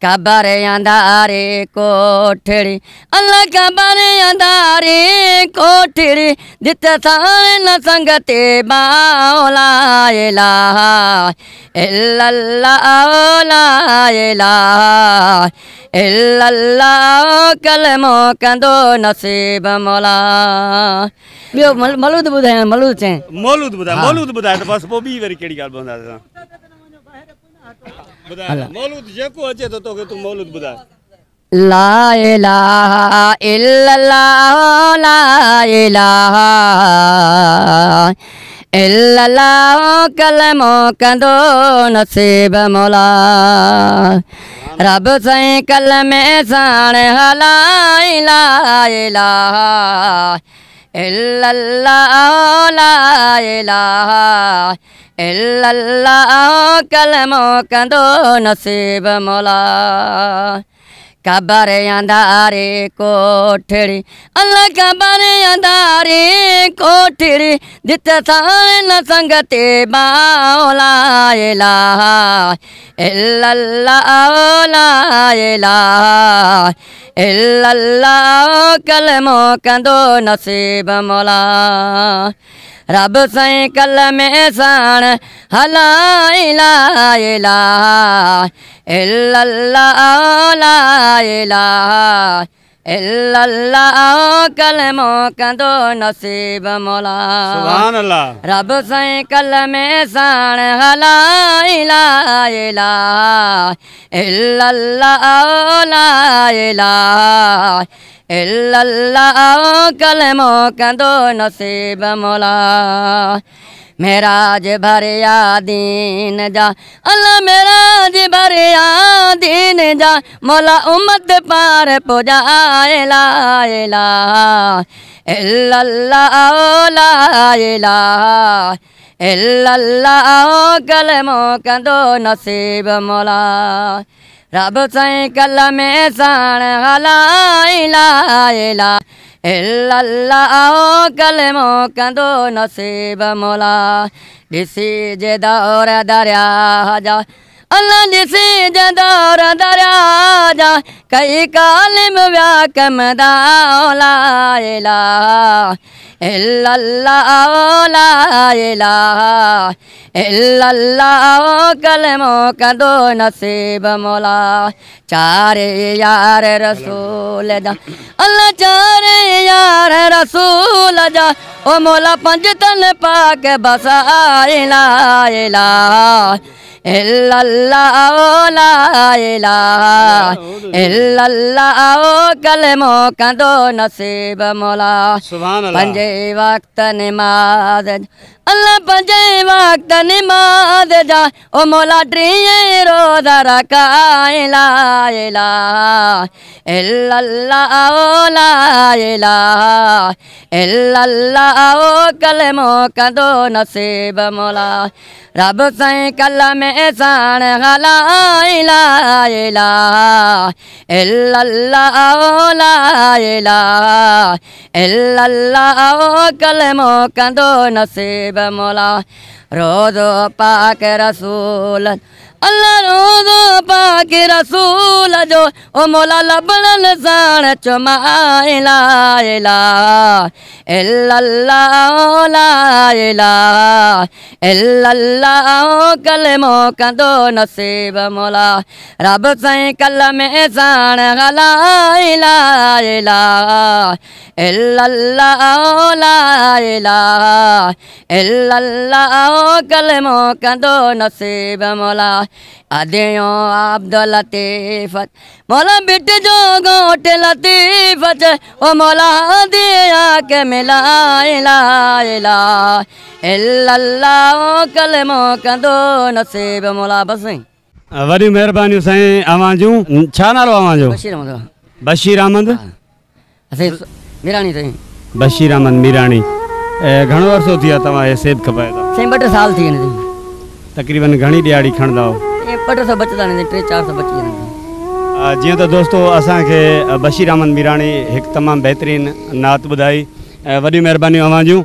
قبر انڌاري ڪوٺڙي الله قبر انڌاري ڪوٺڙي جت ساڻ نه سنگتي ٻانهون لا اله الا الله لا اله الا الله ڪلمو ڪندو نصيب مولا. ٻيو مولود ٻڌايان مولود چئين. مولود ٻڌاء مولود ٻڌاء ته بس پوء ٻي وري ڪهڙي ڳالهه ٻڌنداسين. ٻڌاء مولود جيڪو اچي ٿو توکي تون مولود ٻڌاء. لا اله الا الله لا اله الا الله ڪلمو ڪندو نصيب مولا رب سائين ڪلمي ساڻ هلائي لا اله الا الله لا اله الا الله ڪلمو ڪندو نصيب مولا قبر انڌاري ڪوٺڙي الله قبر انڌاري ڪوٺڙي جت ساڻ نه سنگتي ٻانهون لا اله الا الله لا اله الا الله ڪلمو ڪندو نصيب مولا رب سائين ڪلمي ساڻ هلائي لا اله الا الله لا اله الا الله ڪلمو ڪندو نصيب مولا سبحان الله رب سائين ڪلمي ساڻ هلائي لا اله الا الله لا اله الا الله ڪلمو ڪندو نصيب مولا معراج ڀريا دين جا الله معراج ڀريا دين جا مولا امت پار پڄائي لا اله الا الله لا اله الا الله ڪلمو ڪندو نصيب مولا رب سائين ڪلمي ساڻ هلائي لا اله الا الله ڪلمو ڪندو نصيب مولا ڏسي جي دور درياهه جا الله ڏسي جي دور درياهه جا ڪئي ڪالم ويا ڪمدا لا اله الا الله لا اله الا الله ڪلمو ڪندو نصيب مولا چار يار رسول جا الله چار يار رسول جا او مولا پنج تن پاڪ بسائي لا اله الا الله لا اله الا الله ڪلمو ڪندو نصيب مولا سبحان الله پنج وقت نماز الله پنج وقت نماز جا او مولا ٽيهه روزا رکائي لا اله الا الله لا اله الا الله ڪلمو ڪندو نصيب مولا رب سائين ڪلمي ساڻ هلائي لا اله الا الله لا اله الا الله ڪلمو ڪندو نصيب مولا روزو پاڪ رسول الله روزو پاڪ رسول جو او مولا لبڻن ساڻ چمائي لا اله الا الله لا اله الا الله ڪلمو ڪندو نصيب مولا رب سائين ڪلمي ساڻ هلائي لا اله الا الله لا اله الا الله ڪلمو ڪندو نصيب مولا اديو عبد لطيف مولا بٽ جو گهوٽ لطيف او مولا ديا کي ملائي لا اله الا الله ڪلمو ڪندو نصيب مولا بس. وڏيون مهربانيون سائين اوهان جون. ڇا نالو اوهان جو؟ بشير احمد. بشير احمد. اسين ميراڻي سائين. بشير احمد ميراڻي. گهڻو عرصو ٿي ويو توهان هي سيب کپايو ٿا؟ سائين 2 ٽي سال ٿي ويا آهن. تقريبن گهڻي ڏهاڙي کڻندا هو؟ ائين 2 ٽي سو بچندا آهن، 3 4 سو بچي ويندا آهن. جيئن ته دوستو اسان کي بشير احمد ميراڻي هڪ تمام بهترين نعت ٻڌائي وڏيون مهربانيون اوهان جون.